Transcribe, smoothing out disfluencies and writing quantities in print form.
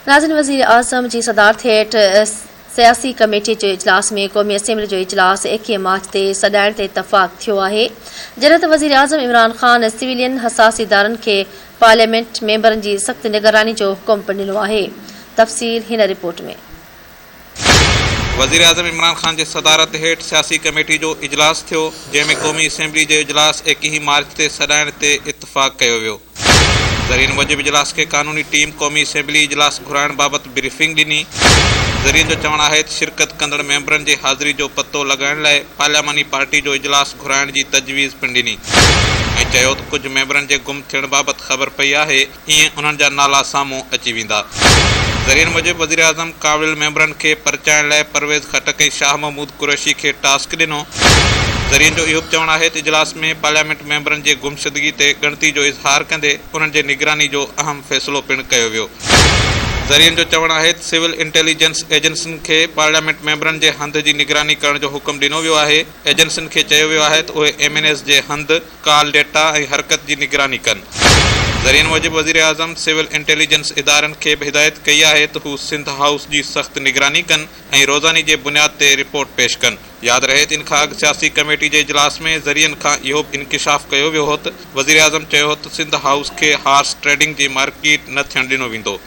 ناظرين وزيراعظم جي صدارت هيٺ سياسي ڪميٽي جي اجلاس ۾ قومي اسيمبلي جو اجلاس 21 مارچ تي سڏائڻ تي اتفاق ٿيو آهي جڏهن ته وزيراعظم عمران خان سويلين حساس ادارن کي پارليامينٽ ميمبرن جي سخت نگراني جو حڪم پڻ ڏنو آهي تفصيل هن رپورٽ ۾. وزيراعظم عمران خان جي صدارت هيٺ سياسي ڪميٽي جو اجلاس ٿيو جنهن ۾ قومي اسيمبلي جو اجلاس 21 مارچ تي سڏائڻ تي اتفاق ڪيو ويو. ذريعن موجب اجلاس کي قانوني ٽيم قومي اسيمبلي اجلاس گهرائڻ بابت بريفنگ ڏني. ذريعن جو چوڻ آهي ته شرڪت ڪندڙ ميمبرن جي حاضري جو پتو لڳائڻ لاء پارلياماني پارٽي جو اجلاس گهرائڻ جي تجويز پڻ ڏني ۽ چيو ته ڪجهه ميمبرن جي گم ٿيڻ بابت خبر پئي آهي ايئن انهن جا نالا سامهون اچي ويندا. ذريعن موجب وزيراعظم ڪاوڙيل ميمبرن کي پرچائڻ لاء پرويز خٽڪ ۽ شاهه محمود قريشي کي ٽاسڪ ڏنو. ذريعن جو اهو به چوڻ آهي ته اجلاس ۾ پارليامينٽ ميمبرن جي گمشدگي تي ڳڻتي جو اظهار ڪندي انهن جي نگراني جو اهم فيصلو پڻ ڪيو ويو. ذريعن جو چوڻ آهي ته سول انٽيليجنس ايجنسين کي پارليامينٽ ميمبرن جي هنڌ جي نگراني ڪرڻ جو حڪم ڏنو ويو آهي، ايجنسين کي چيو ويو آهي ته اهي ايم اين ايز جي هنڌ، ڪال ڊيٽا ۽ حرڪت جي نگراني ڪن. ذريعن موجب وزيراعظم سول انٽيليجنس ادارن کي به هدايت ڪئي آهي ته هو سنڌ هائوس جي سخت نگراني ڪن ۽ روزاني جي بنياد تي رپورٽ پيش ڪن. ياد رهي ته ان کان اڳ سياسي ڪميٽي جي اجلاس ۾ ذريعن کان اهو به انڪشاف ڪيو ويو هو ته وزيراعظم چيو هو ته سنڌ هائوس کي هارس ٽريڊنگ جي مارڪيٽ نه ٿيڻ ڏنو ويندو.